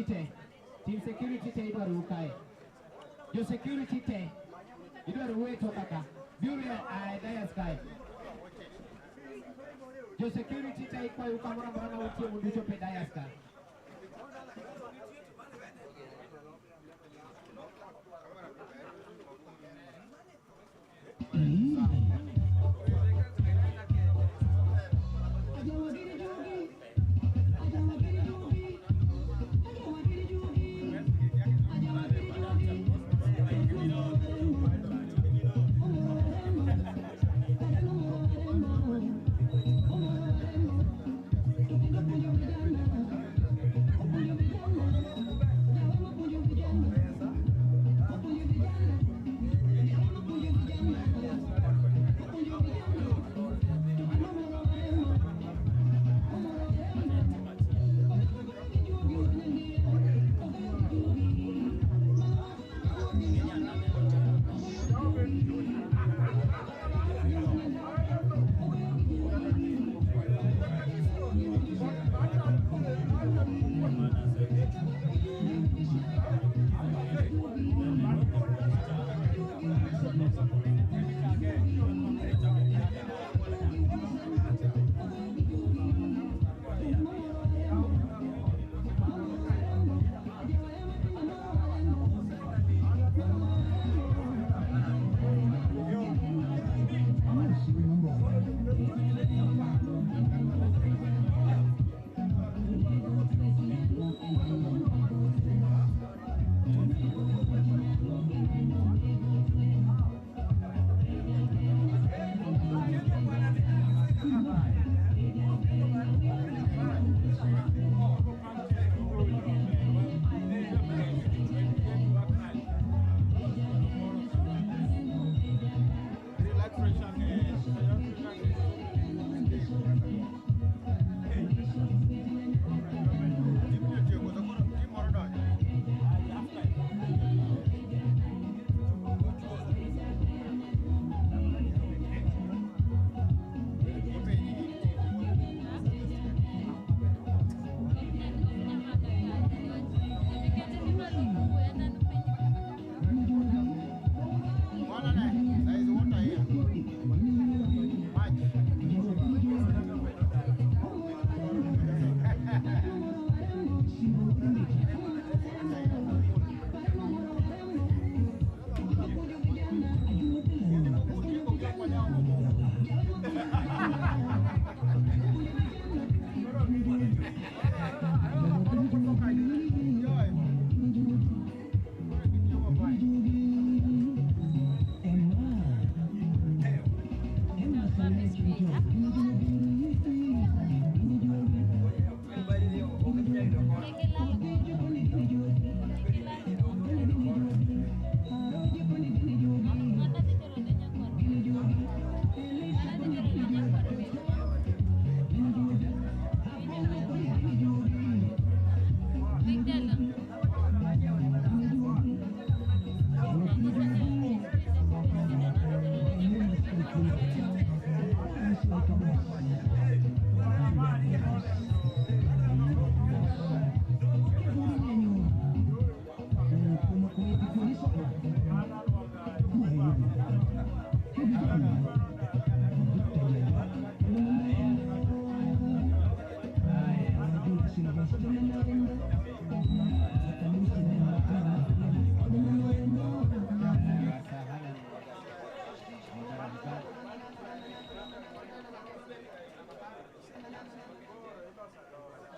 Security te. Team security te idwaro kae. Jo security te idwaro wuoyo kaka. Biuru e dais kae. Jo security te ikwayo kamoro amora ma untie mondo uchop e dais ka.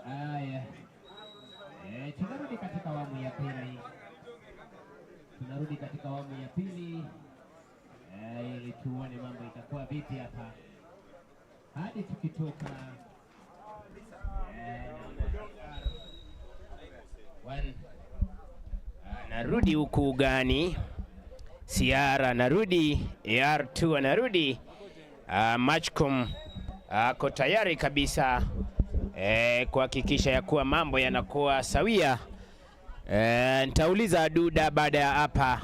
Haya, tunarudi katika awamu ya pili, tunarudi katika awamu ya pili ili tuone mambo itakuwa vipi hapa hadi tukitoka. Narudi huku ugani, CR anarudi, AR2 anarudi, Matchcom ako tayari kabisa kuhakikisha ya kuwa mambo yanakuwa sawia. Nitauliza Aduda baada ya hapa,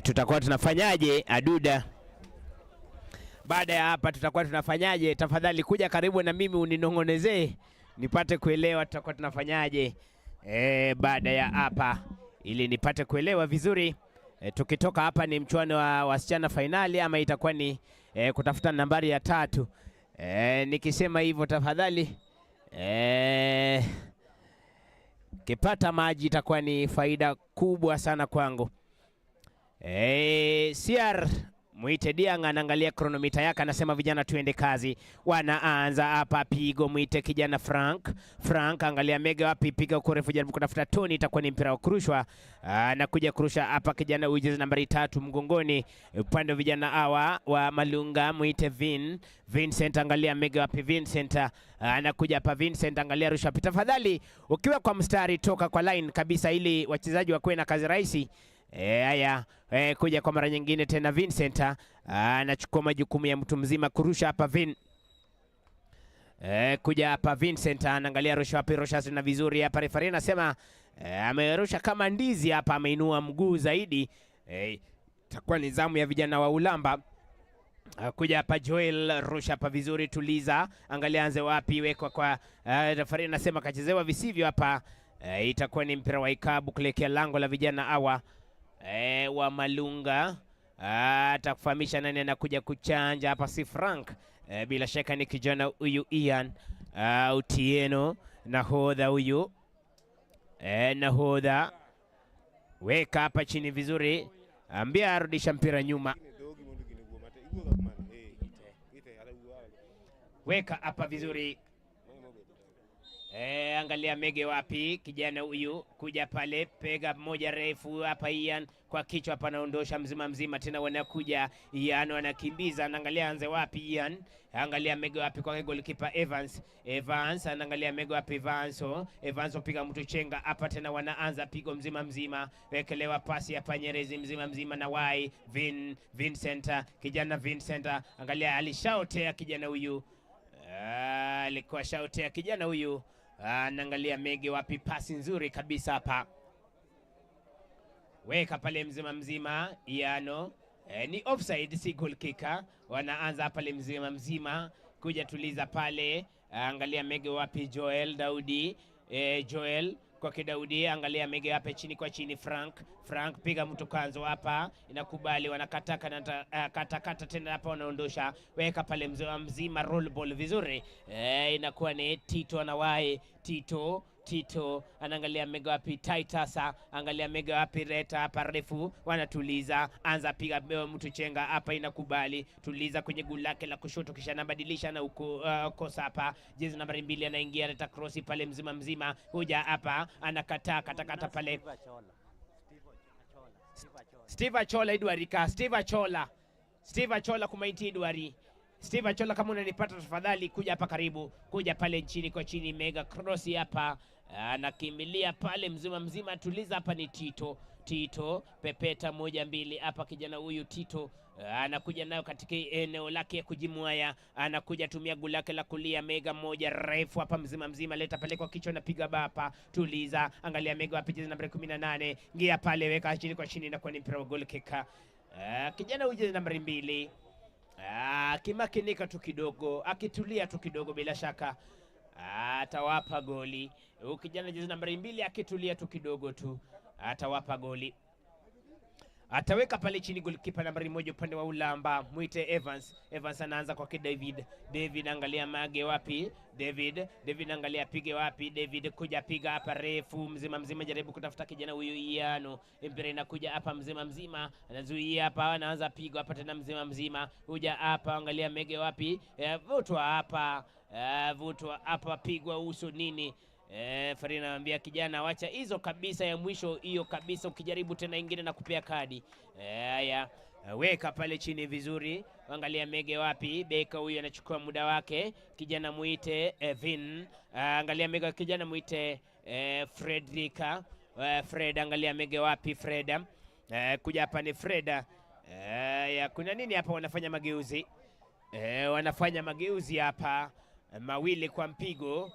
tutakuwa tunafanyaje Aduda? Baada ya hapa tutakuwa tunafanyaje? Tafadhali kuja karibu na mimi uninong'onezee nipate kuelewa tutakuwa tunafanyaje. Baada ya hapa ili nipate kuelewa vizuri, tukitoka hapa ni mchuano wa wasichana fainali ama itakuwa ni kutafuta nambari ya tatu. Nikisema hivyo tafadhali, kipata maji itakuwa ni faida kubwa sana kwangu. CR Mwite Diang anaangalia kronomita yake, anasema vijana tuende kazi. Wanaanza hapa, pigo mwite kijana Frank. Frank angalia mega wapi, piga urefu, jaribu kutafuta Tony, itakuwa ni mpira wa kurushwa. Anakuja kurusha hapa kijana huyu jezi nambari 3 mgongoni, upande wa vijana hawa wa Malunga, mwite Vincent, angalia mega wapi Vincent. Anakuja hapa Vincent, angalia rusha wapi. Tafadhali ukiwa kwa mstari toka kwa line kabisa, ili wachezaji wakuwe na kazi rahisi. Haya, kuja kwa mara nyingine tena Vincent anachukua majukumu ya mtu mzima kurusha hapa Vin. Kuja hapa Vincent anaangalia rusha wapi, rusha tena vizuri hapa, refari anasema amerusha kama ndizi hapa, ameinua mguu zaidi. Itakuwa ni zamu ya vijana wa Ulamba. Kuja hapa Joel, rusha hapa vizuri, tuliza, angalia anze wapi, wekwa kwa refari anasema kachezewa visivyo hapa. Itakuwa ni mpira wa ikabu kuelekea lango la vijana hawa wa Malunga. Atakufahamisha nani anakuja kuchanja hapa, si Frank, bila shaka ni kijana huyu Ian Utieno, nahodha huyu, nahodha, weka hapa chini vizuri, ambia arudisha mpira nyuma, weka hapa vizuri. Angalia mege wapi kijana huyu kuja pale, pega moja refu hapa Ian kwa kichwa hapa, anaondosha mzima mzima tena, wanakuja Ian wanakimbiza, anaangalia anze wapi Ian, angalia mege wapi kwa goalkeeper Evans. Evans anaangalia mege wapi Evans, Evans piga mtu chenga hapa tena, wanaanza pigo mzima mzima, wekelewa pasi hapa Nyerezi mzima mzima na wai Vincent, kijana Vincent, angalia alishaotea kijana huyu, alikuwa shautea kijana huyu. Anaangalia mege wapi, pasi nzuri kabisa hapa, weka pale mzima mzima Iano. Ni offside, si goal kicker. Wanaanza pale mzima mzima kuja tuliza pale, angalia mege wapi Joel Daudi, Joel kwa Kidaudi, angalia mege wapi chini kwa chini Frank. Frank piga mtu kanzo hapa, inakubali, wanakata kata kata tena hapa, wanaondosha, weka pale mzima mzima, roll ball vizuri. Inakuwa ni Tito anawahi, Tito anaangalia mega wapi Titus, angalia mega wapi Reta hapa refu, wanatuliza, anza piga mtu chenga hapa, inakubali, tuliza kwenye goli lake la kushoto, kisha anabadilisha na kosa hapa, jezi nambari 2 anaingia, Reta cross pale mzima mzima, huja hapa anakataa kata kata pale Steve Achola idwarika, Steve Achola, Steve Achola kumaiti idwari. Steve Achola kama unanipata tafadhali kuja hapa karibu, kuja pale chini kwa chini, mega cross hapa, anakimbilia pale mzima mzima, tuliza hapa ni Tito. Tito pepeta 1-2 hapa, kijana huyu Tito anakuja nayo katika eneo lake ya kujimwaya, anakuja tumia goli lake la kulia, mega moja refu hapa mzima mzima, leta pale kwa kichwa, napiga bapa, tuliza, angalia mega wapi, jezi nambari 18, ngia pale, weka chini kwa chini, na kwa ni mpira wa goal kick. Kijana huyu jezi nambari 2 akimakinika tu kidogo, akitulia tu kidogo, bila shaka atawapa goli. Huyu kijana jezi nambari 2 akitulia tu kidogo tu atawapa goli. Ataweka pale chini goalkeeper nambari 1 upande wa Ulamba, mwite Evans. Evans anaanza kwa David. David angalia mage wapi? David, David angalia pige wapi? David kuja piga hapa refu mzima mzima, jaribu kutafuta kijana huyu Iano. Mpira inakuja hapa mzima mzima, anazuia hapa, anaanza pigo hapa tena mzima mzima. Kuja hapa angalia mege wapi? Vutwa hapa. Vutwa hapa, pigwa uso nini? Farina anamwambia kijana wacha hizo kabisa, ya mwisho hiyo kabisa, ukijaribu tena ingine na kupea kadi. Haya, weka pale chini vizuri, angalia mege wapi, beka huyu anachukua muda wake, kijana muite Vin. Angalia mege, kijana muite Fredrika. Fred angalia mege wapi Fred. Kuja hapa ni Fred. Ya kuna nini hapa, wanafanya mageuzi. Wanafanya mageuzi hapa, mawili kwa mpigo.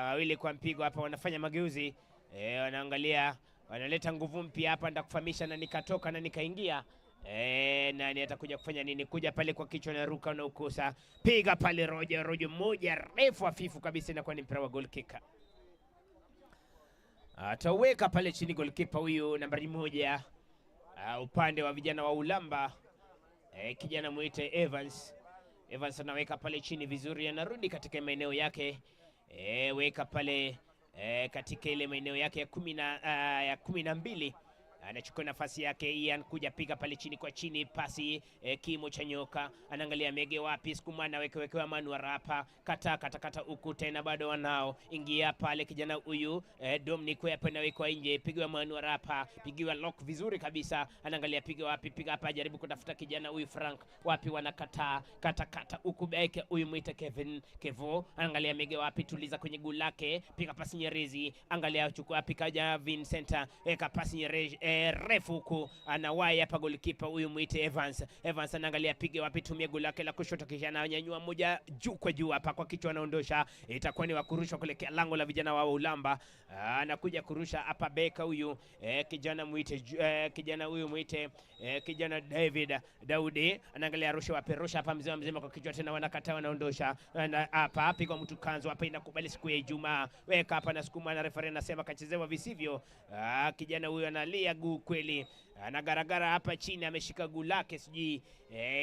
Mawili kwa mpigo hapa, wanafanya mageuzi. Wanaangalia, wanaleta nguvu mpya hapa, nitakufahamisha na nikatoka na nikaingia. Nani atakuja kufanya nini? Kuja pale kwa kichwa na ruka na ukosa. Piga pale rojo rojo moja refu hafifu kabisa, inakuwa ni mpira wa goal kick. Ataweka pale chini goalkeeper huyu nambari 1 upande wa vijana wa Ulamba, kijana mwite Evans. Evans anaweka pale chini vizuri, anarudi katika maeneo yake, weka pale katika ile maeneo yake ya 12 anachukua nafasi yake Ian kuja piga pale chini kwa chini, pasi kimo cha nyoka, anaangalia mege wapi, sukumana wekewekewa Manuar hapa, kata kata kata huku tena, bado wanao ingia pale kijana huyu Dominic hapa anawekwa nje, pigiwa Manuar hapa, pigiwa lock vizuri kabisa, anaangalia piga wapi, piga hapa, jaribu kutafuta kijana huyu Frank wapi, wanakataa kata kata huku, beke huyu mwite Kevin Kevo, anaangalia mege wapi, tuliza kwenye guu lake, piga pasi nyerezi, angalia chukua wapi, kaja Vincent, weka pasi nyerezi refu huku, anawahi hapa golikipa huyu mwite Evans. Evans anaangalia pige wapi, tumia goli lake la kushoto, kisha ananyanyua moja juu kwa juu hapa kwa kichwa, anaondosha, itakuwa ni wa kurushwa kuelekea lango la vijana wa Ulamba. Anakuja kurusha hapa beka huyu kijana mwite kijana huyu mwite kijana David Daudi, anaangalia rusha wapi, rusha hapa mzima mzima kwa kichwa tena, wanakataa wanaondosha hapa, pigwa mtu kanzu hapa, inakubali siku ya Ijumaa, weka hapa na sukuma, na referee anasema kachezewa visivyo. Kijana huyu analia guu kweli, anagaragara hapa chini, ameshika guu lake, sijui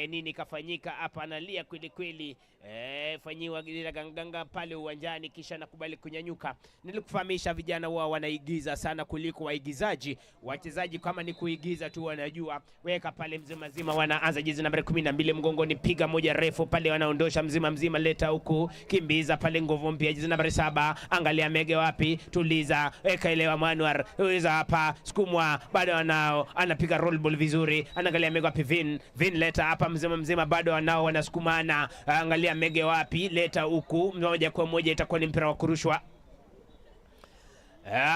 nini kafanyika hapa, analia kweli kweli, fanyiwa ganganga pale uwanjani, kisha nakubali kunyanyuka. Nilikufahamisha vijana wao wanaigiza sana kuliko waigizaji. Wachezaji kama ni kuigiza tu wanajua. Weka pale mzima mzima, wanaanza jezi nambari 12 mgongoni, piga moja refu pale, wanaondosha mzima mzima, leta huku, kimbiza pale, nguvu mpya, jezi nambari 7, angalia mege wapi, tuliza, weka elewa Manuar, uweza hapa, sukumwa, bado wanao, anapiga roll ball vizuri, anaangalia mege wapi, Vin Vin, leta hapa mzima mzima, bado wanao, wanasukumana, angalia mege wapi, leta huku, moja kwa moja itakuwa ni mpira wa kurushwa.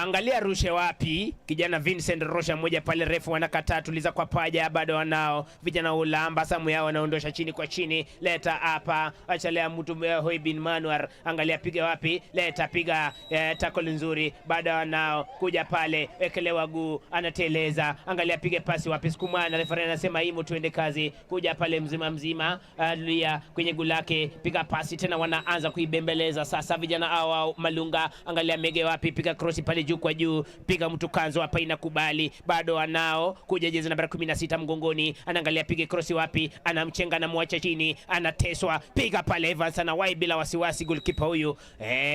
Angalia rushe wapi kijana Vincent Rosha moja pale refu, wanakataa, tuliza kwa paja, bado wanao vijana Ulamba, samu yao wanaondosha chini kwa chini, leta hapa, achalea mtu Hoibin Manuar, angalia piga wapi, leta piga tackle nzuri, bado wanao kuja pale, wekelewa guu, anateleza, angalia piga pasi wapi, sukumana, referee anasema himo, tuende kazi, kuja pale mzima mzima, alia kwenye guu lake, piga pasi tena, wanaanza kuibembeleza sasa vijana hao Malunga, angalia mege wapi, piga cross pale juu kwa juu, piga mtu kanzo hapa, inakubali, bado anao kuja jezi nambari 16 mgongoni, anaangalia piga cross wapi, anamchenga, anamwacha chini, anateswa, piga pale Evans, anawahi bila wasiwasi goalkeeper huyu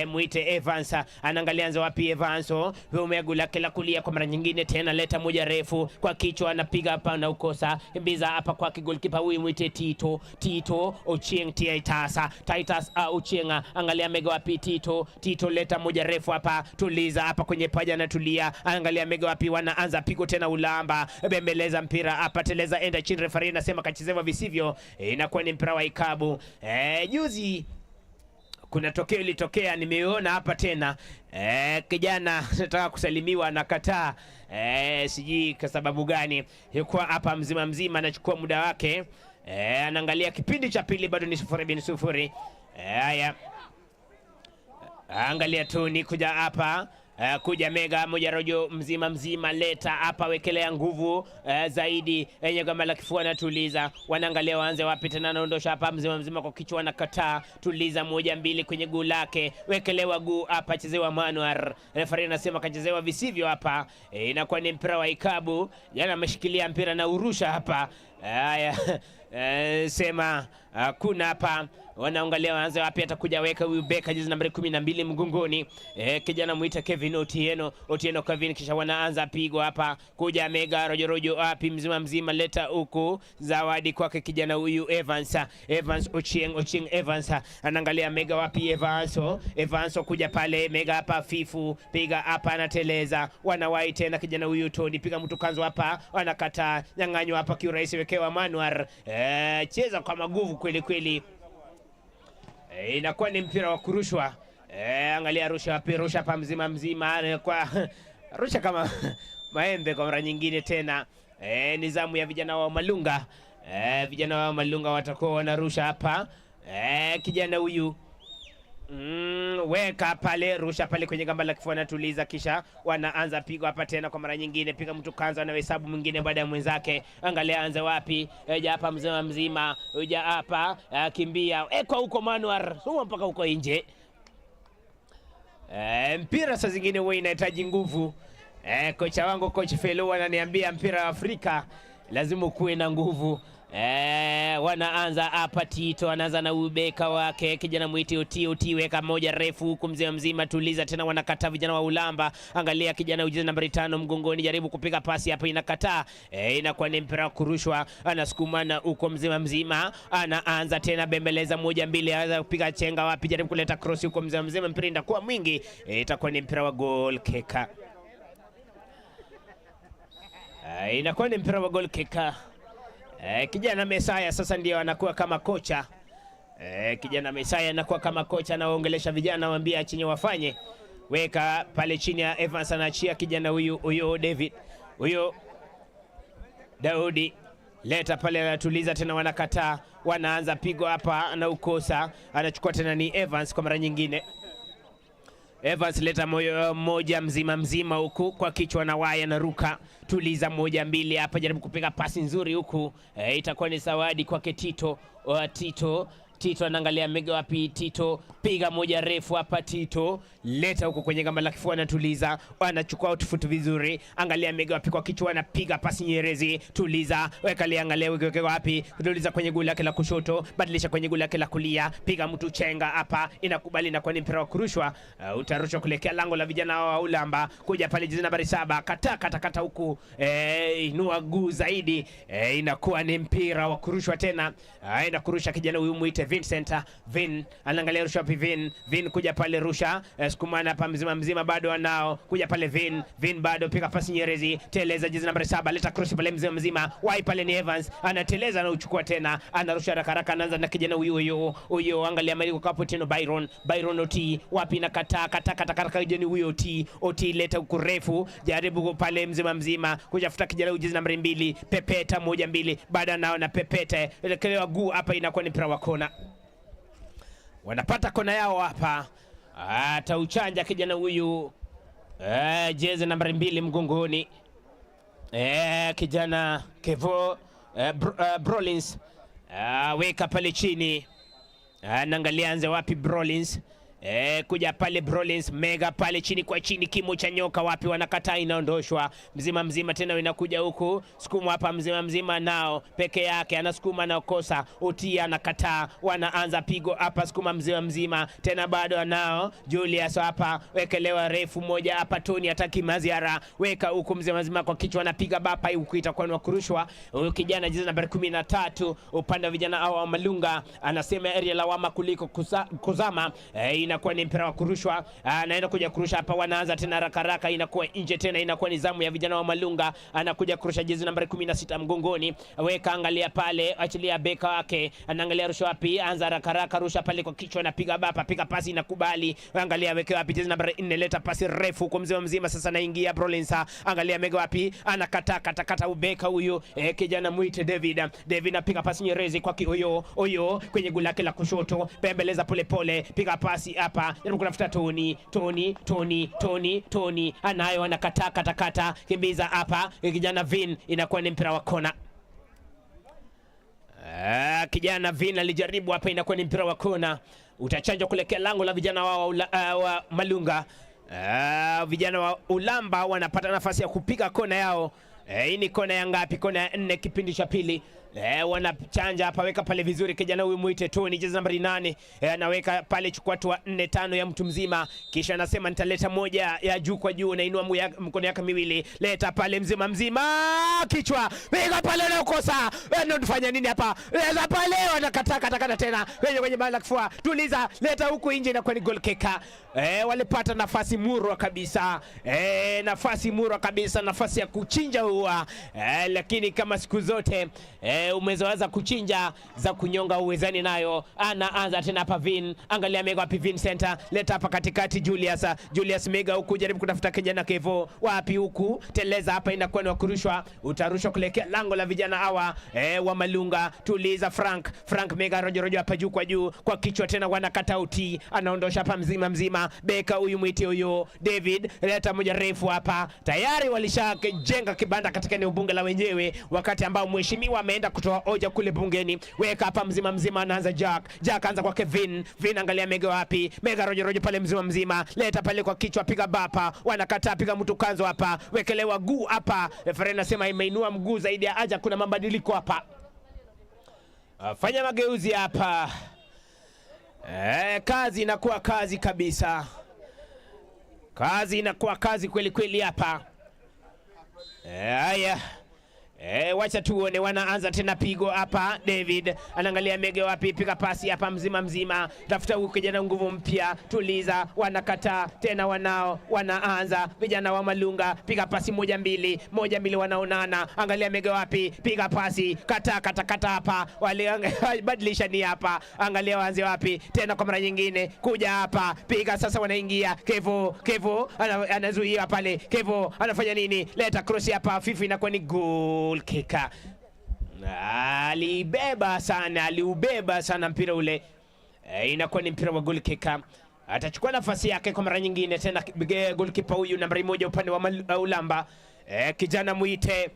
muite Evans, anaangalia anza wapi Evans, umegu lake la kulia kwa mara nyingine tena, leta moja refu kwa kichwa, anapiga hapa na ukosa, imbiza hapa kwa goalkeeper huyu muite Tito, Tito Ochieng Titus, Titus Ochieng, angalia mega wapi Tito, Tito leta moja refu hapa, tuliza hapa kwenye paja anatulia, angalia mega wapi, wanaanza pigo tena Ulamba, bembeleza mpira hapa, teleza, enda chini, referee anasema kachezewa visivyo, inakuwa ni mpira wa ikabu. Juzi kuna tokeo ilitokea, nimeona hapa tena kijana nataka kusalimiwa nakataa, sijui kwa sababu gani, yuko hapa mzima mzima, anachukua muda wake, anaangalia kipindi cha pili bado ni 0-0. Haya, angalia tu ni kuja hapa kuja mega moja rojo mzima mzima, leta hapa, wekelea nguvu zaidi yenye gamba la kifua, natuliza, wanaangalia waanze wapi tena, anaondosha hapa mzima mzima kwa kichwa, nakataa, tuliza, moja mbili kwenye guu lake, wekelewa guu hapa, chezewa Manuar, referee anasema kachezewa visivyo hapa, inakuwa ni mpira wa ikabu. Jana ameshikilia mpira na urusha hapa. Haya, sema kuna hapa wanaangalia waanze wapi, atakuja weka huyu beka jezi nambari 12 mgongoni, kijana muita Kevin Otieno, Otieno Kevin, kisha wanaanza pigo hapa, kuja mega rojo rojo wapi, mzima mzima, leta huku zawadi kwake kijana huyu Evans, Evans Ochieng, Ochieng Evans, anaangalia mega wapi, Evans, Evans kuja pale mega hapa, fifu piga hapa, anateleza, wanawahi tena kijana huyu Tony, piga mtu kanzo hapa, wanakataa, nyang'anywa hapa kiurahisi, wekewa Manuar, cheza kwa maguvu kweli kweli. Inakuwa ni mpira wa kurushwa. Angalia rusha wapi, rusha hapa mzima mzima, kwa rusha kama maembe kwa mara nyingine tena. Ni zamu ya vijana wa Malunga. Vijana wa Malunga watakuwa wanarusha hapa. Kijana huyu weka pale, rusha pale kwenye gamba la kifua, natuliza, kisha wanaanza pigo hapa tena kwa mara nyingine, piga mtu kanza, anahesabu mwingine baada ya mwenzake, angalia anza wapi, eja hapa mzima mzima, uja hapa, kimbia, ekwa huko Manuar, suma mpaka huko nje. Mpira saa zingine huwa inahitaji nguvu. Kocha wangu coach Felo ananiambia mpira wa Afrika lazima ukuwe na nguvu. Wanaanza hapa, Tito anaanza na ubeka wake kijana mwiti Oti. Oti weka moja refu huku, mzee mzima tuliza tena, wanakataa vijana wa Ulamba. Angalia kijana ujizi nambari 5 mgongoni, jaribu kupiga pasi hapa, inakataa. Inakuwa ni mpira wa kurushwa, anasukumana huko mzima mzima, anaanza tena bembeleza moja mbili, anaweza kupiga chenga wapi, jaribu kuleta cross huko mzima mzima, mpira inakuwa mwingi. Itakuwa ni mpira wa goal kick. Inakuwa ni mpira wa goal kick. Kijana Mesaya sasa ndio anakuwa kama kocha. Kijana Mesaya anakuwa kama kocha, anawaongelesha vijana, waambia chenye wafanye. Weka pale chini ya Evans, anaachia kijana huyu huyo David, huyo Daudi, leta pale, anatuliza tena, wanakataa, wanaanza pigo hapa, anaukosa, anachukua tena ni Evans kwa mara nyingine. Evans leta moyo moja mzima mzima huku kwa kichwa na waya na ruka, tuliza moja mbili hapa, jaribu kupiga pasi nzuri huku. Itakuwa ni zawadi kwake Tito. Tito Tito anaangalia mega wapi Tito, piga moja refu hapa Tito, leta huko kwenye gamba la kifua, anatuliza, anachukua outfoot vizuri, angalia mega wapi kwa kichwa, anapiga pasi nyerezi, tuliza, weka ile, angalia weke wapi, tuliza kwenye goli lake la kushoto, badilisha kwenye goli lake la kulia, piga mtu chenga hapa, inakubali na kwa ni mpira wa kurushwa. Utarushwa kuelekea lango la vijana wa Ulamba, kuja pale jezi nambari 7, kata kata kata huku, inua guu zaidi, inakuwa ni mpira wa kurushwa tena. Inakurusha kijana huyu muite Vincent. Vin anaangalia rusha wapi Vin, Vin kuja pale rusha, sukumana hapa mzima mzima bado anao kuja pale Vin, Vin bado piga pasi nyerezi, teleza jezi nambari 7, leta cross pale mzima mzima, wai pale ni Evans anateleza, anauchukua tena, anarusha haraka haraka, anaanza na kijana huyu huyu huyu, angalia maliko kapo tena Byron, Byron Oti wapi na kata kata kata kata kijana huyu Oti, Oti leta ukurefu, jaribu pale mzima mzima kujafuta kijana huyu jezi nambari 2, pepeta moja mbili, bado anao na pepeta elekelewa guu hapa, inakuwa ni mpira wa kona. Wanapata kona yao hapa, atauchanja kijana huyu, jezi nambari 2 mgongoni, kijana Kevo, Brolins, weka pale chini, anaangalia anze wapi Brolins. Kuja pale Brolins, mega pale chini kwa chini, kimo cha nyoka wapi, wanakataa, inaondoshwa mzima mzima tena, inakuja huku sukuma hapa mzima mzima, nao peke yake anasukuma na kosa, Otia anakataa, wanaanza pigo hapa, sukuma mzima mzima tena, bado anao Julius hapa, wekelewa refu moja hapa, Tony hataki maziara, weka huku mzima mzima kwa kichwa, anapiga bapa huku, itakuwa ni kurushwa. Huyu kijana jezi nambari 13 upande wa vijana hao wa Malunga anasema area lawama kuliko kuzama. Inakuwa ni mpira wa kurushwa, anaenda kuja kurusha hapa, wanaanza tena haraka haraka, inakuwa nje tena, inakuwa ni zamu ya vijana wa Malunga, anakuja kurusha jezi nambari 16 mgongoni, weka angalia pale, achilia beka wake, anaangalia rusha wapi, anza haraka haraka, rusha pale kwa kichwa, anapiga bapa, piga pasi inakubali, angalia weke wapi, jezi nambari 4, leta pasi refu kwa mzima mzima, sasa anaingia Brolins, angalia mega wapi, anakata kata kata ubeka huyu, kijana muite David, David anapiga pasi nyerezi kwa huyo huyo kwenye goli lake la kushoto, pembeleza pole pole, piga pasi hapa, jaribu kutafuta Tony, Tony, Tony, Tony, Tony anayo, anakataa kata kata, kimbiza hapa kijana Vin, inakuwa ni mpira wa kona. Kijana Vin alijaribu hapa, inakuwa ni mpira wa kona, utachanjwa kuelekea lango la vijana wa Malunga. Vijana wa Ulamba wanapata nafasi ya kupiga kona yao. Hii ni kona ya ngapi? Kona ya 4 kipindi cha pili. Wanachanja hapa, weka pale vizuri kijana huyu muite Tony, jezi nambari 8. Anaweka pale, chukua hatua 4 5 ya mtu mzima, kisha anasema nitaleta moja ya juu kwa juu, nainua mkono yake miwili, leta pale mzima mzima, kichwa piga pale, unakosa wewe, unafanya nini hapa? Leta pale, wanakataa kata kata tena kwenye bala kifua, tuliza, leta huku nje, inakuwa ni goal kick. Walipata nafasi murwa kabisa, nafasi murwa kabisa, nafasi ya kuchinja ua, lakini kama siku zote umezoeza kuchinja za kunyonga uwezani nayo. Anaanza tena hapa Vin, angalia mega wapi Vin Center, leta hapa katikati Julius, Julius mega huku, jaribu kutafuta kijana Kevo wapi huku, teleza hapa, inakuwa ni wakurushwa, utarushwa kuelekea lango la vijana hawa wa Malunga. Tuliza Frank, Frank mega rojo rojo hapa juu kwa juu kwa kichwa tena, wanakata uti, anaondosha hapa mzima mzima, beka huyu mwiti huyu David, leta moja refu hapa, tayari walishajenga kibanda katika eneo bunge la wenyewe, wakati ambao mheshimiwa ameenda kutoa hoja kule bungeni. Weka hapa mzima mzima, anaanza Jack. Jack anza kwa Kevin. Vin angalia mega wapi? Mega rojo rojo pale mzima mzima. Leta pale kwa kichwa, piga bapa. Wanakataa, piga mtu kanzo hapa. Wekelewa guu hapa. Referee anasema imeinua mguu zaidi ya haja, kuna mabadiliko hapa. Fanya mageuzi hapa. Kazi inakuwa kazi kabisa. Kazi inakuwa kazi kweli kweli hapa. Haya. Wacha tuone wanaanza tena pigo hapa. David anaangalia mege wapi, piga pasi hapa mzima mzima, tafuta huyu kijana nguvu mpya, tuliza, wanakataa tena, wanao wanaanza vijana wa Malunga, piga pasi moja mbili, moja mbili, wanaonana, angalia mege wapi, piga pasi, kata kata kata hapa, wale badilisha ni hapa, angalia waanze wapi tena kwa mara nyingine, kuja hapa, piga sasa, wanaingia Kevo, Kevo anazuia pale, Kevo anafanya nini? Leta cross hapa, Fifi inakuwa ni goal kick. Alibeba sana, aliubeba sana mpira ule. Inakuwa ni mpira wa goal kick. Atachukua nafasi yake kwa mara nyingine tena goalkeeper huyu nambari 1 upande wa Ulamba. Kijana muite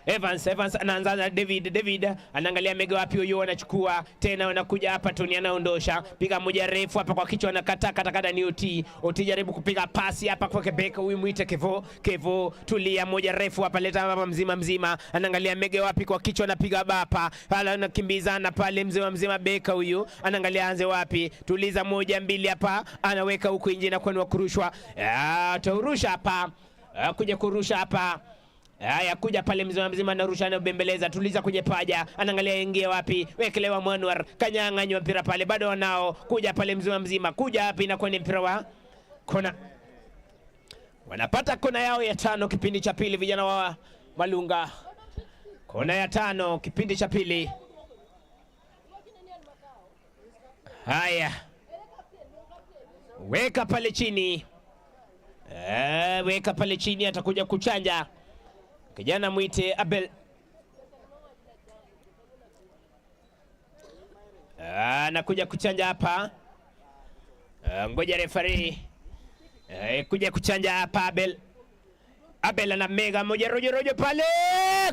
Evans, Evans anaanza na David, David anaangalia mega wapi huyu anachukua tena, wanakuja hapa Tony anaondosha, piga moja refu hapa kwa kichwa, anakata kata kata, ni Oti. Oti jaribu kupiga pasi hapa kwa Kebeka, huyu muite Kevo, Kevo tulia, moja refu hapa, leta hapa mzima mzima, anaangalia mega wapi kwa kichwa, anapiga bapa pale, anakimbizana pale mzima mzima, beka huyu anaangalia anze wapi, tuliza moja mbili hapa, anaweka huku nje na kwani wa kurushwa, ataurusha hapa, kuja kurusha hapa. Haya, kuja pale mzima mzima anarusha, anabembeleza, tuliza kwenye paja, anaangalia ingie wapi, wekelewa Mwanwar, kanyang'anywa mpira pale, bado wanao, kuja pale mzima mzima, kuja wapi, inakuwa ni mpira wa kona. Wanapata kona yao ya 5 kipindi cha pili, vijana wa Malunga. Kona ya 5 kipindi cha pili. Haya, weka pale chini. Weka pale chini, atakuja kuchanja kijana mwite Abel. Anakuja kuchanja hapa. Ngoja referee. Kuja kuchanja hapa Abel. Abel ana mega moja rojo rojo pale,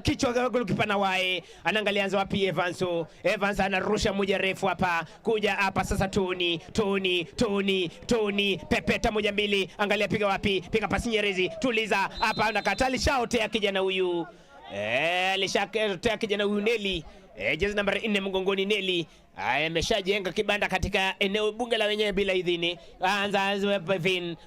kichwa golikipa na wae, anaangalia anza wapi Evans. Evans anarusha moja refu hapa, kuja hapa sasa Tony, Tony, Tony, Tony, pepeta moja mbili, angalia piga wapi, piga pasi Nyerezi, tuliza hapa, anakataa, alishaotea kijana huyu. Alishaotea kijana huyu Neli. Jezi nambari 4 mgongoni Neli. Ameshajenga kibanda katika eneo bunge la wenyewe bila idhini. Anza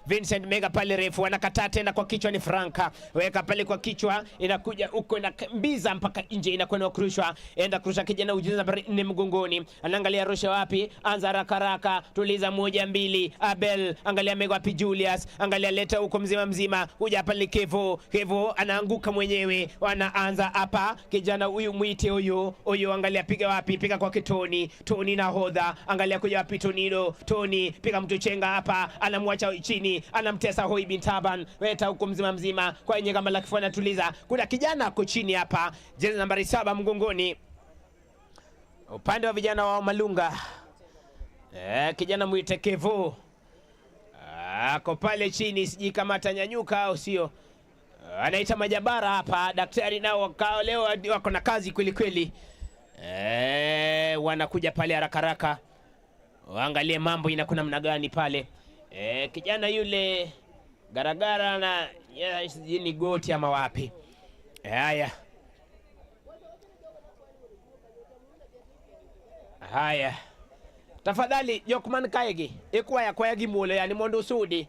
Vincent Mega pale refu, anakataa tena kwa kichwa ni Franka. Weka pale kwa kichwa, inakuja huko inakimbiza mpaka nje, inakwenda kurushwa. Enda kurusha kijana jezi nambari 4 mgongoni. Anaangalia rusha wapi? Anza haraka haraka, tuliza moja mbili. Abel, angalia Mega wapi Julius, angalia leta huko mzima mzima. Kuja pale Kevo, Kevo anaanguka mwenyewe. Wanaanza hapa kijana huyu mwite huyu. Huyu angalia piga wapi? Piga kwa Tony. Tony nahodha, angalia kuja wapi Tonino, Tony piga mtu chenga hapa, anamwacha chini, anamtesa Hoi bin Taban, weta huko mzima mzima kwenye kamba la kifua, anatuliza. Kuna kijana ako chini hapa, jezi nambari 7 mgongoni, upande wa vijana wa Malunga. Kijana mwite Kevo ako pale chini, sijui kama atanyanyuka au sio. Anaita majabara hapa, daktari nao leo wako na kazi kweli kweli. Wanakuja pale haraka haraka waangalie mambo inakuwa namna gani pale. Kijana yule garagara na ni goti ama wapi. Haya. Haya. Tafadhali jokman kaegi ikwaya kwaya gimuolo yani mondo usudi.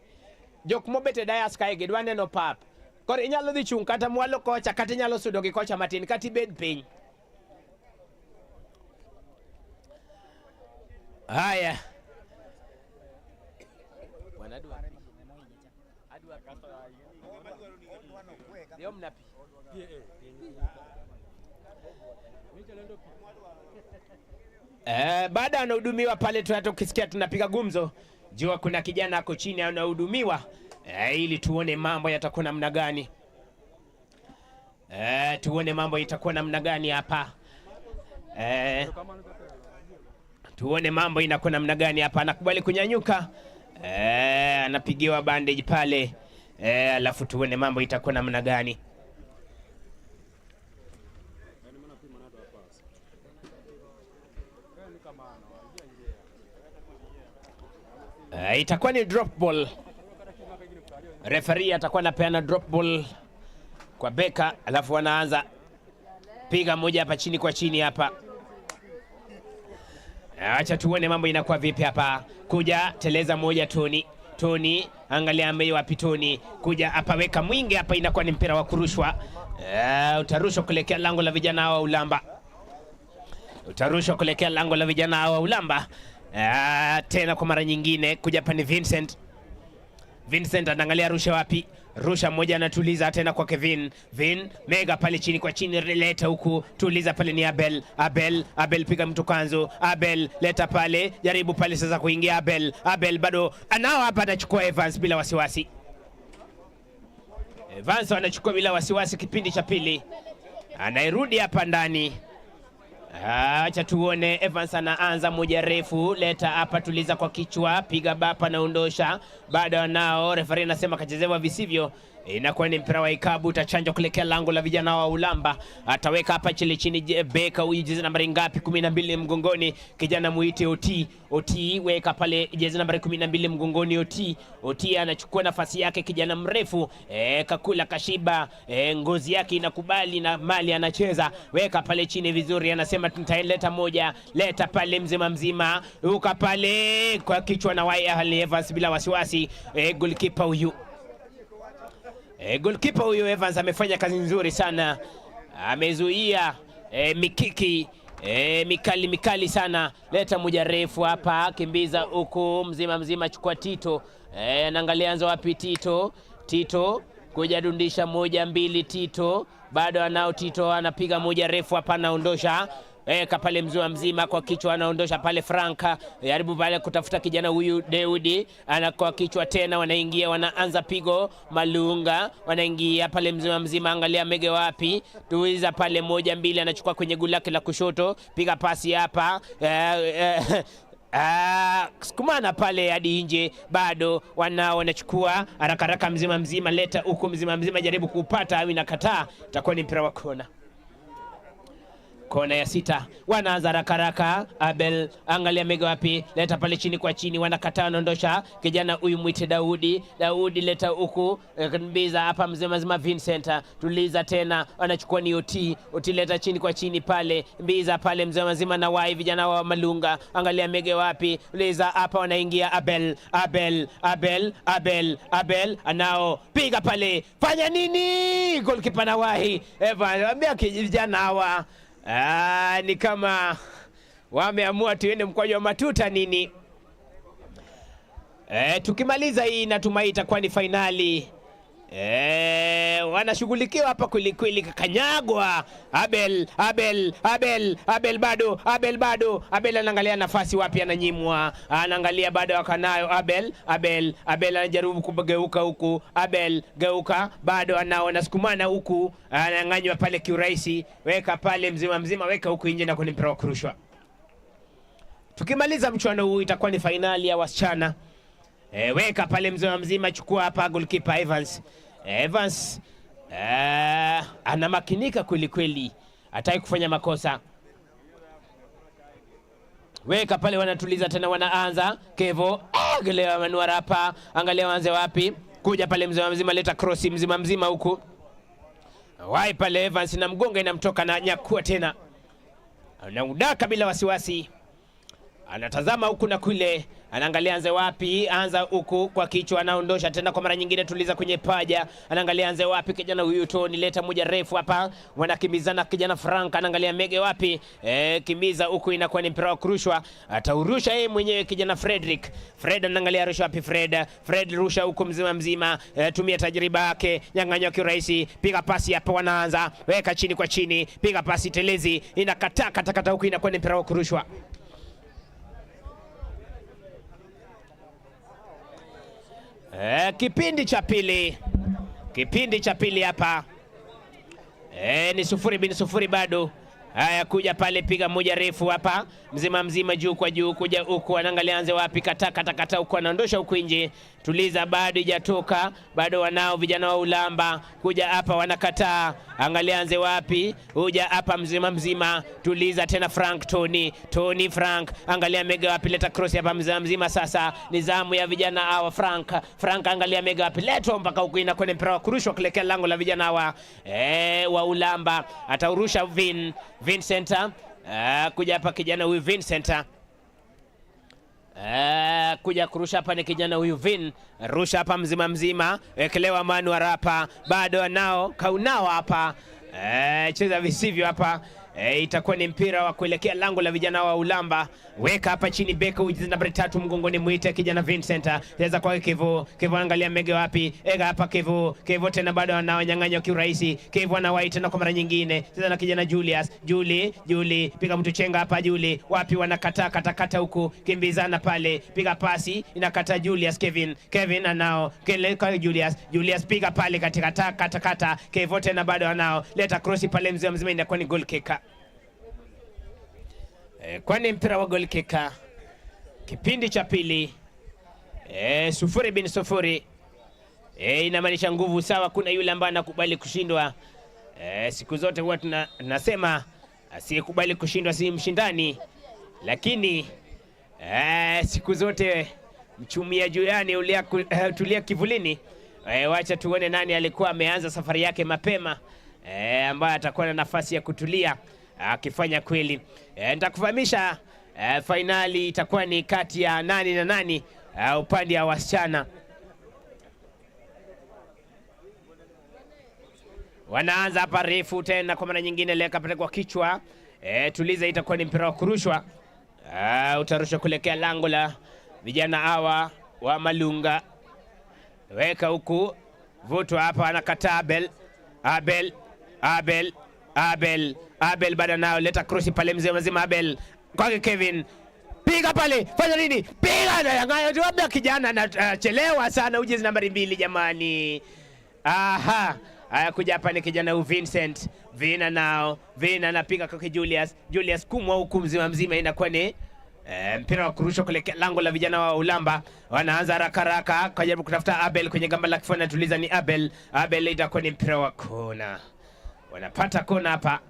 Jok mobete dayas kaegi dwa neno pap. Koro inyalo dhi chung' kata mwalo kocha, kata inyalo sudo gi kocha matin, kata ibed piny. Haya. Baada anahudumiwa pale, tunatokisikia tunapiga gumzo, jua kuna kijana ako chini anahudumiwa, ili tuone mambo yatakuwa namna gani. Tuone mambo itakuwa namna gani hapa. Tuone mambo inakuwa namna gani hapa. Anakubali kunyanyuka. Anapigiwa bandage pale. Alafu tuone mambo itakuwa namna gani. Itakuwa ni drop ball. Referee atakuwa anapeana drop ball kwa Beka, alafu wanaanza piga moja hapa chini kwa chini hapa. Acha tuone mambo inakuwa vipi hapa. Kuja teleza moja Tony. Tony angalia ambaye wapi Tony. Kuja hapa weka mwingi hapa, inakuwa ni mpira wa kurushwa. Utarushwa kuelekea lango la vijana wa Ulamba. Utarushwa kuelekea lango la vijana wa Ulamba. Tena kwa mara nyingine kuja hapa ni Vincent. Vincent anaangalia rusha wapi? Rusha mmoja anatuliza tena kwa Kevin. Vin mega pale chini kwa chini, leta huku, tuliza pale ni Abel. Abel, Abel piga mtu kanzu. Abel leta pale, jaribu pale sasa kuingia Abel. Abel bado anao hapa, anachukua Evans bila wasiwasi. Evans anachukua bila wasiwasi kipindi cha pili. Anairudi hapa ndani. Acha tuone Evans anaanza moja refu, leta hapa, tuliza kwa kichwa, piga bapa naondosha. Bado anao, referee anasema kachezewa visivyo. Inakuwa ni mpira wa ikabu, utachanjwa kuelekea lango la vijana wa Ulamba. Ataweka hapa chini chini, Beka huyu jezi nambari ngapi? 12 mgongoni, kijana muite Oti. Oti weka pale jezi nambari 12 mgongoni Oti. Oti anachukua nafasi yake, kijana mrefu, kakula kashiba, ngozi yake inakubali na mali anacheza. Weka pale chini vizuri, anasema nitaileta moja, leta pale mzima mzima, ruka pale kwa kichwa na Wai Ahli Evans bila wasiwasi. Goalkeeper huyu goalkeeper huyu Evans amefanya kazi nzuri sana, amezuia mikiki mikali mikali sana. Leta moja refu hapa, kimbiza huku mzima mzima, chukua Tito. Anaangalia anza wapi Tito. Tito kuja dundisha moja mbili, Tito bado anao Tito, anapiga moja refu hapa, anaondosha kapale mzima mzima kwa kichwa anaondosha pale Franka, jaribu pale kutafuta kijana huyu Daudi, anakuwa kichwa tena, wanaingia wanaanza pigo Malunga, wanaingia pale mzima mzima, angalia mege wapi, tuiza pale moja mbili, anachukua kwenye goli lake la kushoto, piga pasi hapa sukumana pale hadi nje, bado wanao wanachukua haraka haraka, mzima mzima, leta huku mzima mzima, jaribu kupata au inakataa, itakuwa ni mpira wa kona. Kona ya sita wanaanza haraka haraka. Abel angalia mega wapi, leta pale chini kwa chini, wanakataa, wanaondosha kijana huyu mwite Daudi. Daudi leta huku, mbiza hapa mzima mzima, Vincent tuliza tena, wanachukua ni Oti. Oti leta chini kwa chini pale, mbiza pale mzima mzima na wai vijana wa Malunga, angalia mege wapi, tuliza hapa, wanaingia Abel, Abel, Abel, Abel, Abel anao piga pale, fanya nini? Goalkeeper na wahi Eva, ambia vijana hawa ni kama wameamua tuende mkwaju wa matuta nini. Tukimaliza hii natumai itakuwa ni fainali. Wanashughulikiwa hapa kweli kweli, kakanyagwa Abel, Abel, Abel, Abel bado, Abel bado, Abel anaangalia nafasi wapi ananyimwa, anaangalia bado akanayo Abel, Abel, Abel anajaribu kugeuka huku, Abel geuka, bado anao, anasukumana huku, anang'anywa pale kiurahisi, weka pale mzima mzima, weka huku nje na kwenye mpira wa kurushwa. Tukimaliza mchuano huu itakuwa ni fainali ya wasichana. Weka pale mzima mzima, chukua hapa goalkeeper Evans. Evans anamakinika kweli kweli, hataki kufanya makosa. Weka pale, wanatuliza tena, wanaanza Kevo, angalia manuara hapa, angalia waanze wapi, kuja pale mzima mzima, leta cross mzima mzima huku, wai pale Evans na mgonga inamtoka na nyakua tena, anaudaka bila wasiwasi, anatazama huku na kule, anaangalia anze wapi, anza huku kwa kichwa, anaondosha tena kwa mara nyingine, tuliza kwenye paja, anaangalia anze wapi, kijana huyu Tony, leta moja refu hapa, wanakimbizana kijana Frank, anaangalia mege wapi, kimbiza huku, inakuwa ni mpira wa kurushwa, ataurusha yeye mwenyewe kijana Frederick. Fred anaangalia rusha wapi, Fred, Fred rusha huku mzima mzima, tumia tajriba yake, nyang'anywa kiurahisi, piga pasi hapa, wanaanza weka chini kwa chini, piga pasi telezi, inakataa katakata huku, inakuwa ni mpira wa kurushwa. Kipindi cha pili, kipindi cha pili hapa ni 0-0 bado. Haya, kuja pale, piga moja refu hapa, mzima mzima, juu kwa juu, kuja huku, anaangalia anze wapi, kata kata kata huku, anaondosha huku nje. Tuliza, bado ijatoka, bado wanao vijana wa Ulamba kuja hapa, wanakataa. Angalia anze wapi, huja hapa mzima mzima. Tuliza tena Frank Tony, Tony Frank, angalia mega wapi, leta cross hapa mzima mzima. Sasa ni zamu ya vijana hawa Frank, Frank angalia mega wapi, letwa mpaka huku, inakuwa ni mpira wa kurushwa kuelekea lango la vijana hawa wa Ulamba. Ataurusha Vincent, kuja hapa kijana huyu Vincent. Kuja kurusha hapa ni kijana huyu Vin, rusha hapa mzima mzima, wekelewa Manu Arapa, bado anao kaunao hapa, cheza visivyo hapa. Itakuwa ni mpira wa kuelekea lango la vijana wa Ulamba. Weka hapa chini beka ujizi nambari 3 mgongoni, mwite kijana Vincent. Cheza kwa Kevo. Kevo angalia mege wapi? Ega hapa Kevo. Kevo tena bado anawanyang'anya kiurahisi. Kevo anawahi tena kwa mara nyingine. Cheza na kijana Julius. Juli, Juli, piga mtu chenga hapa Juli. Wapi wanakataa katakata huku. Kimbizana pale. Piga pasi inakata Julius Kevin. Kevin anao. Kele kwa Julius. Julius piga pale katika kata kata. Kevo tena bado anao. Leta cross pale mzee mzima, inakuwa ni goal kick. Kwani mpira wa goal kick kipindi cha pili, 0-0. Inamaanisha nguvu sawa, kuna yule ambaye anakubali kushindwa. Siku zote huwa tunasema asiyekubali kushindwa si mshindani, lakini siku zote mchumia juani tulia kivulini. Wacha tuone nani alikuwa ameanza safari yake mapema, ambaye atakuwa na nafasi ya kutulia akifanya kweli. Nitakufahamisha fainali itakuwa ni kati ya nani na nani upande wa wasichana. Wanaanza hapa refu tena kwa mara nyingine, leka pale kwa kichwa. Tuliza, itakuwa ni mpira wa kurushwa. Utarushwa kuelekea lango la vijana hawa wa Malunga. Weka huku, vutwa hapa, anakataa Abel. Abel, Abel, Abel, Abel bado nao, leta cross pale mzee mzima Abel. Kwake Kevin. Piga pale, fanya nini? Piga na yangayo labda kijana anachelewa sana, ujezi nambari 2 jamani. Aha. Haya, kuja hapa ni kijana huyu Vincent. Vina nao, Vina anapiga kwa Julius. Julius kumwa huku mzima mzima, inakuwa ni mpira wa kurushwa kuelekea lango la vijana wa Ulamba. Wanaanza haraka haraka kujaribu kutafuta Abel kwenye gamba la kifua, anatuliza ni Abel. Abel, itakuwa ni mpira wa kona. Wanapata kona hapa.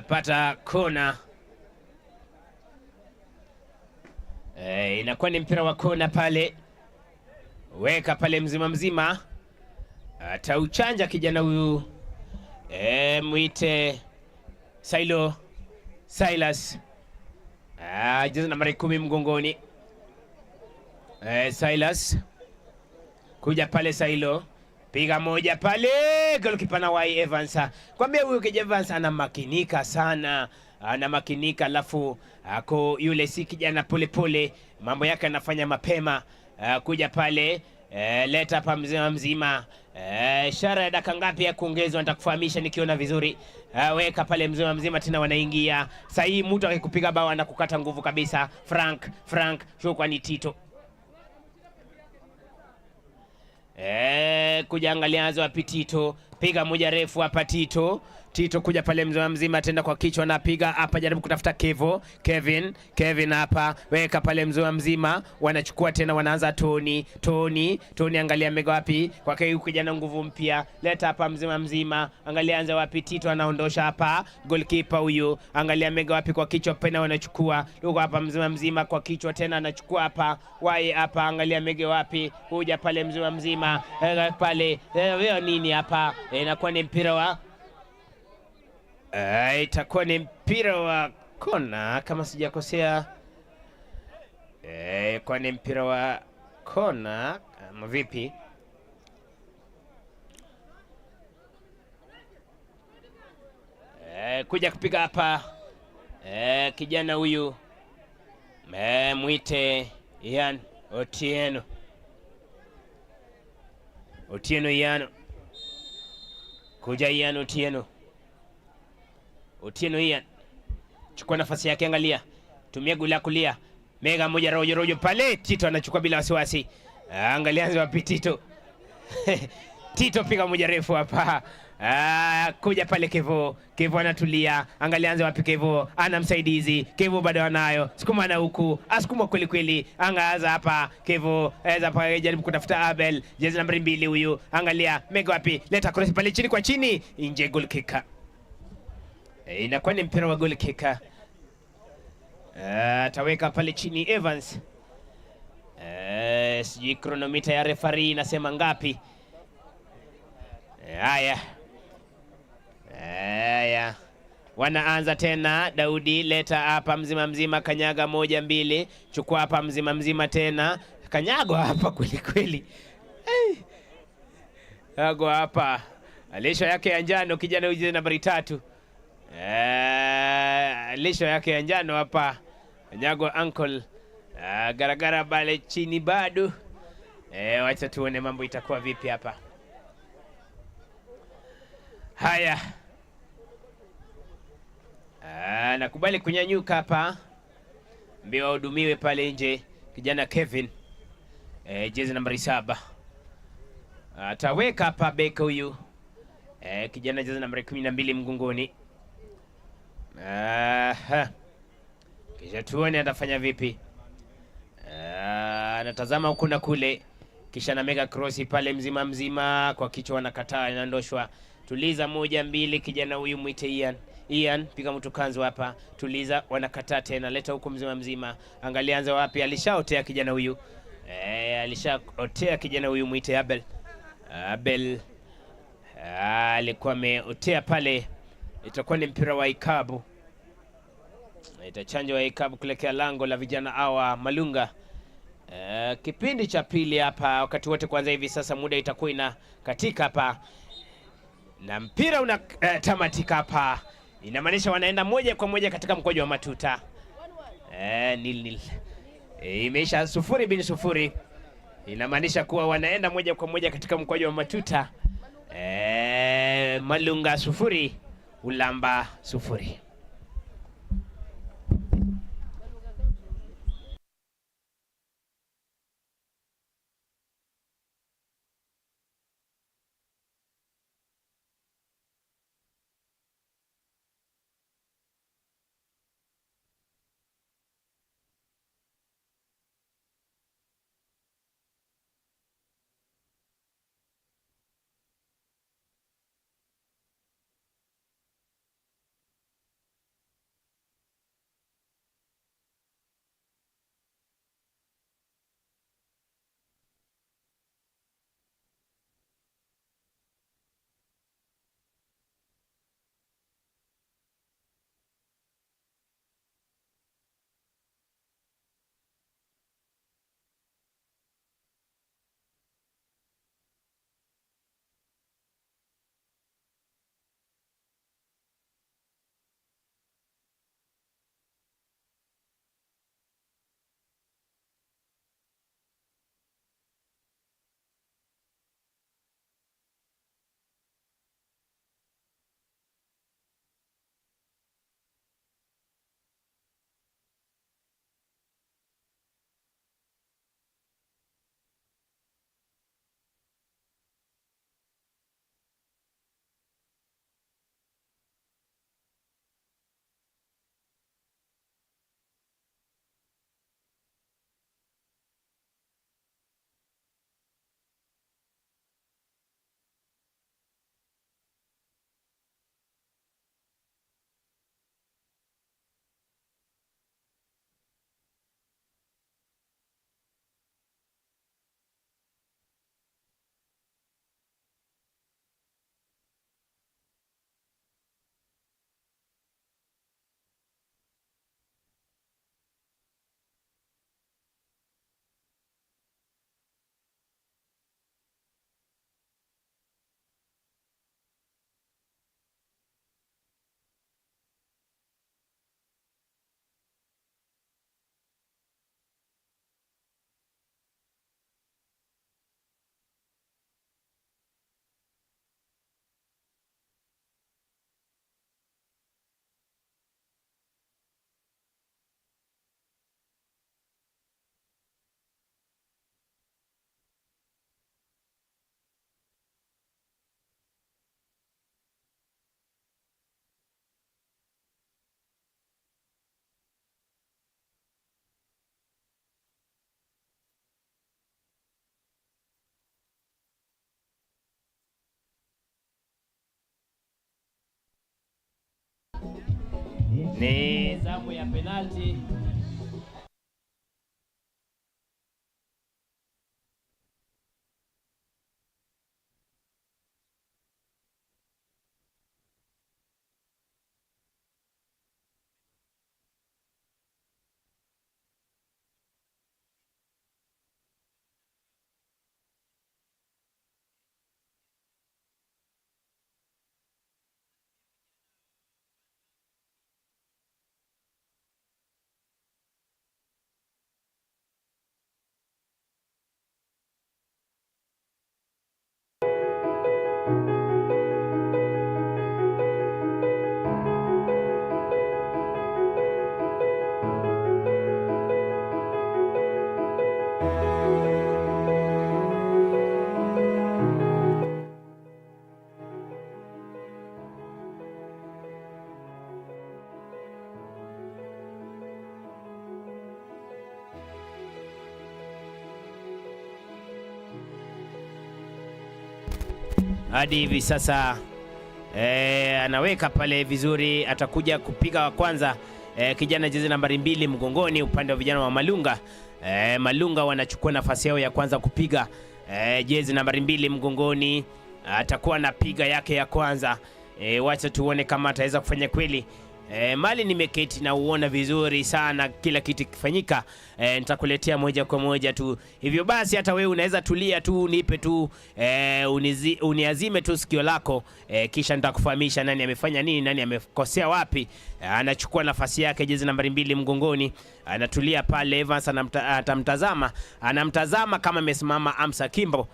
Pata kona. Inakuwa ni mpira wa kona pale. Weka pale mzima mzima. Atauchanja kijana huyu. Muite Silo Silas. Jezi nambari 10 mgongoni. Silas. Kuja pale Silo. Piga moja pale, goalkeeper na Y Evans. Kwambia huyu kijana Evans anamakinika sana. Anamakinika, alafu ako yule si kijana pole pole, mambo yake anafanya mapema. Kuja pale, leta hapa mzima mzima. Ishara ya dakika ngapi ya kuongezwa nitakufahamisha nikiona vizuri. Weka pale mzima mzima tena wanaingia. Sasa hii mtu akikupiga bao anakukata nguvu kabisa. Frank, Frank, shukrani Tito. Kuja angalia anzo wapi Tito. Piga moja refu hapa Tito. Tito kuja pale mzima mzima tena kwa kichwa anapiga hapa, jaribu kutafuta Kevo. Kevin, Kevin hapa, weka pale mzima mzima, wanachukua tena wanaanza Tony, Tony, Tony angalia mega wapi? Kwake huyu kijana nguvu mpya. Leta hapa mzima mzima. Angalia anza wapi Tito anaondosha hapa. Goalkeeper huyu, angalia mega wapi kwa kichwa pena wanachukua. Yuko hapa mzima mzima kwa kichwa tena anachukua hapa. Wai hapa angalia mega wapi? Kuja pale mzima mzima. Pale. Wewe nini hapa? Inakuwa ni mpira wa itakuwa ni mpira wa kona kama sijakosea. Kwa ni mpira wa kona kama vipi? Kuja kupiga hapa. Kijana huyu mwite Ian Otieno. Otieno Ian. Kuja Ian Otieno. Otieno Ian. Chukua nafasi yake, angalia. Tumia gula kulia. Mega moja rojo rojo pale. Tito anachukua bila wasiwasi. Angalia wapi Tito. Tito piga moja refu hapa. Kuja pale Kevo. Kevo anatulia. Angalia anze wapi Kevo. Ana msaidizi. Kevo bado anayo. Sukuma na huku. Asukuma kweli kweli. Angaza hapa Kevo. Eza hapa jaribu kutafuta Abel. Jezi nambari 2 huyu. Angalia mega wapi. Leta cross pale chini kwa chini. Nje goal kicker. Inakuwa ni mpira wa goal kicker. Ataweka pale chini Evans. Sijui kronomita ya referee inasema ngapi. Haya. Haya. Wanaanza tena. Daudi leta hapa mzima mzima, kanyaga 1 2, chukua hapa mzima mzima tena. Kanyago hapa kweli kweli. Kanyago hapa. Lisho yake ya njano kijana huyu nambari 3. Lisho yake ya njano hapa. Kanyago uncle. Garagara bale chini bado. Wacha tuone mambo itakuwa vipi hapa. Haya. Nakubali kunyanyuka hapa. Mbio wahudumiwe pale nje kijana Kevin. Jezi nambari 7. Ataweka hapa beka huyu. Kijana jezi nambari 12 mgongoni. Aha. Kisha tuone atafanya vipi. Anatazama huku na kule. Kisha na mega cross pale mzima mzima kwa kichwa anakataa, inaondoshwa. Tuliza 1 2, kijana huyu mwite Ian. Ian piga mtu kanzu hapa. Tuliza, wanakataa tena. Leta huku mzima mzima. Angalia anza wapi, alishaotea kijana huyu. Alishaotea kijana huyu mwite Abel. Abel alikuwa ameotea pale. Itakuwa ni mpira wa ikabu. Itachanjwa ikabu kuelekea lango la vijana hawa Malunga. Kipindi cha pili hapa wakati wote kwanza hivi sasa muda itakuwa inakatika hapa. Na mpira unatamatika hapa. Inamaanisha wanaenda moja kwa moja katika mkwaju wa matuta. 0-0. Imeisha 0-0. Inamaanisha kuwa wanaenda moja kwa moja katika mkwaju wa matuta. Malunga 0, Ulamba 0. Ni zamu ya penalti. Hadi hivi sasa anaweka pale vizuri, atakuja kupiga wa kwanza kijana jezi nambari 2 mgongoni upande wa vijana wa Malunga. Malunga wanachukua nafasi yao ya kwanza kupiga jezi nambari 2 mgongoni, atakuwa anapiga yake ya kwanza. Wacha tuone kama ataweza kufanya kweli. Mali nimeketi na uona vizuri sana kila kitu kifanyika. Nitakuletea moja kwa moja tu. Hivyo basi hata wewe unaweza tulia tu, nipe tu uniazime tu sikio lako, kisha nitakufahamisha nani amefanya nini, nani amekosea wapi. Anachukua nafasi yake jezi nambari 2 mgongoni, anatulia pale. Evans atamtazama, anamtazama kama amesimama Amsa Kimbo.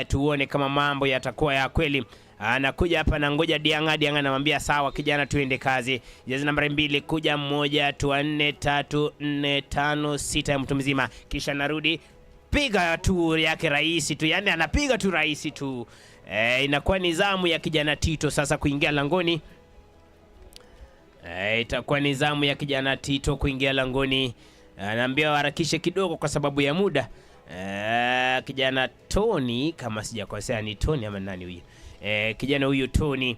Tuone kama mambo yatakuwa ya kweli. Anakuja hapa na ngoja Dianga, Dianga anamwambia sawa kijana, tuende kazi. Jezi nambari 2 kuja 1 2 4 3 4 5 6 ya mtu mzima, kisha narudi piga tu yake rahisi tu, yani anapiga tu rahisi tu. Inakuwa ni zamu ya kijana Tito sasa kuingia langoni. Itakuwa ni zamu ya kijana Tito kuingia langoni. Anaambia harakishe kidogo kwa sababu ya muda. Kijana Tony, kama sijakosea ni Tony ama nani huyu? Kijana huyu Tony.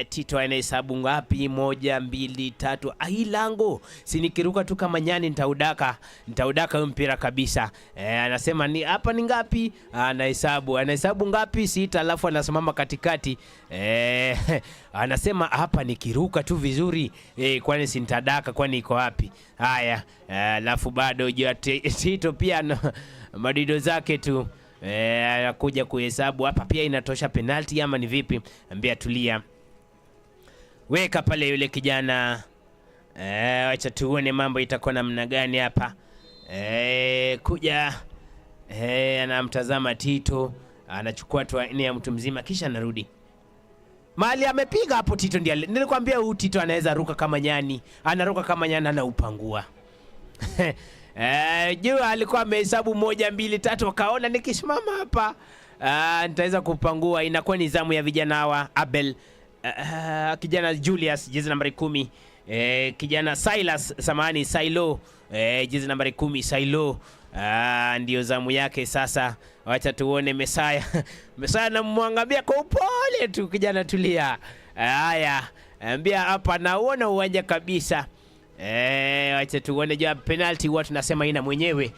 Tito anahesabu ngapi? 1 2 3. Ai, lango si nikiruka tu kama nyani nitaudaka, nitaudaka huyo mpira kabisa. Anasema ni hapa ni ngapi? Anahesabu, anahesabu ngapi? 6, alafu anasimama katikati. Anasema hapa nikiruka tu vizuri, kwani si nitadaka, kwani iko wapi? Haya, alafu bado Tito pia madido zake tu. Anakuja kuhesabu hapa pia inatosha penalty ama ni vipi? Ambia tulia, weka pale yule kijana. Acha tuone mambo itakuwa namna gani hapa. Kuja anamtazama Tito, anachukua tu aina ya mtu mzima kisha anarudi. Mali amepiga hapo Tito, ndiye nilikwambia huyu Tito anaweza ruka kama nyani, anaruka kama nyani anaupangua. Jua alikuwa amehesabu 1 2 3, akaona nikisimama hapa nitaweza kupangua. Inakuwa ni zamu ya vijana hawa Abel, kijana Julius jezi nambari 10, kijana Silas, samahani Silo, jezi nambari 10 Silo. Ndio zamu yake sasa. Wacha tuone Mesaya. Mesaya anamwangalia kwa upole tu, kijana tulia. Haya, ambia hapa naona uwanja kabisa. Wacha tuone je, penalty huwa tunasema ina mwenyewe.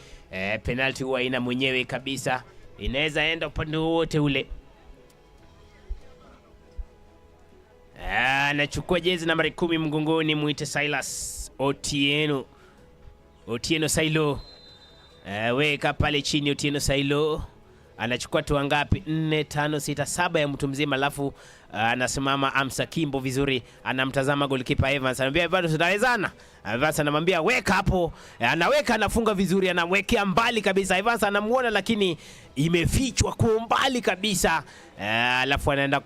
Penalty huwa ina mwenyewe kabisa. Inaweza enda upande wote ule. Anachukua jezi nambari 10 mgongoni, muite Silas Otieno. Otieno Silo. Weka pale chini Otieno Silo. Anachukua tu ngapi? 4 5 6 7 ya mtu mzima, alafu anasimama Amsa Kimbo vizuri, anamtazama goalkeeper Evans, anamwambia bado tutawezana. Evans anamwambia weka hapo, anaweka, anafunga vizuri, anamwekea mbali kabisa. Evans anamuona lakini imefichwa kwa umbali kabisa. Alafu anaenda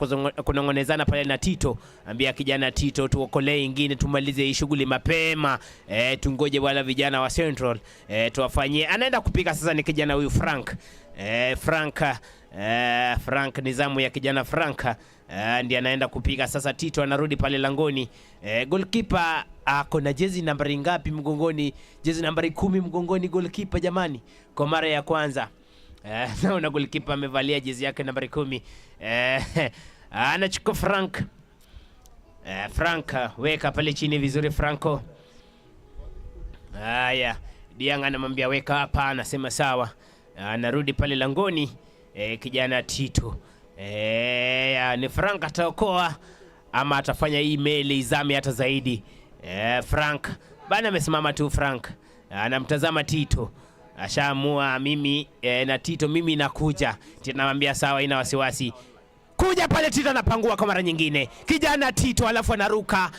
kunongonezana pale na Tito, ambia kijana Tito tuokolee ingine, tumalize hii shughuli mapema. Tungoje wala vijana wa Central, tuwafanyie. Anaenda kupiga sasa ni kijana huyu Frank. Frank, ni zamu ya kijana Frank. Ndiye anaenda kupiga sasa. Tito anarudi pale langoni. Goalkeeper ako na jezi nambari ngapi mgongoni? Jezi nambari 10 mgongoni goalkeeper jamani, kwa mara ya kwanza. Naona goalkeeper amevalia jezi yake nambari 10. Anachukua Frank. Frank weka pale chini vizuri Franco. Haya, Diang anamwambia weka hapa, anasema sawa. Anarudi pale langoni kijana Tito. Ni Frank ataokoa ama atafanya hii meli izame hata zaidi. Frank bana amesimama tu. Frank anamtazama Tito, ashaamua mimi na Tito mimi nakuja. Tito anamwambia sawa, ina wasiwasi kuja pale. Tito anapangua kwa mara nyingine, kijana Tito, alafu anaruka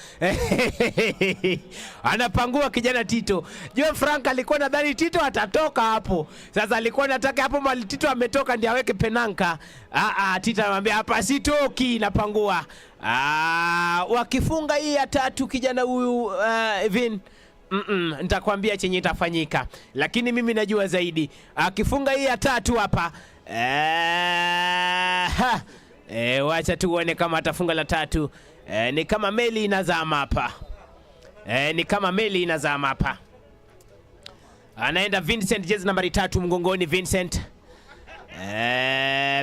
anapangua kijana Tito. Jua Frank alikuwa nadhani Tito atatoka hapo, sasa alikuwa anataka hapo mali Tito ametoka ndiye aweke penanka. Ah, ah, Tito anamwambia hapa sitoki, napangua. Ah, wakifunga hii ya tatu kijana huyu Vin nitakwambia chenye itafanyika, lakini mimi najua zaidi. Akifunga hii ya tatu hapa ha. Wacha tuone kama atafunga la tatu. Ni kama meli inazama hapa. Ni kama meli inazama hapa. Anaenda Vincent, jezi nambari 3 mgongoni Vincent.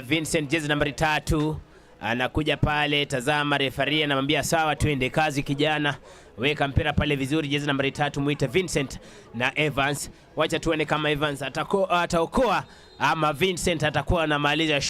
Vincent jezi nambari 3 anakuja pale, tazama refaria anamwambia sawa, twende kazi kijana, weka mpira pale vizuri. Jezi nambari 3 muite Vincent na Evans. Wacha tuone kama Evans ataokoa ama Vincent atakuwa anamaliza.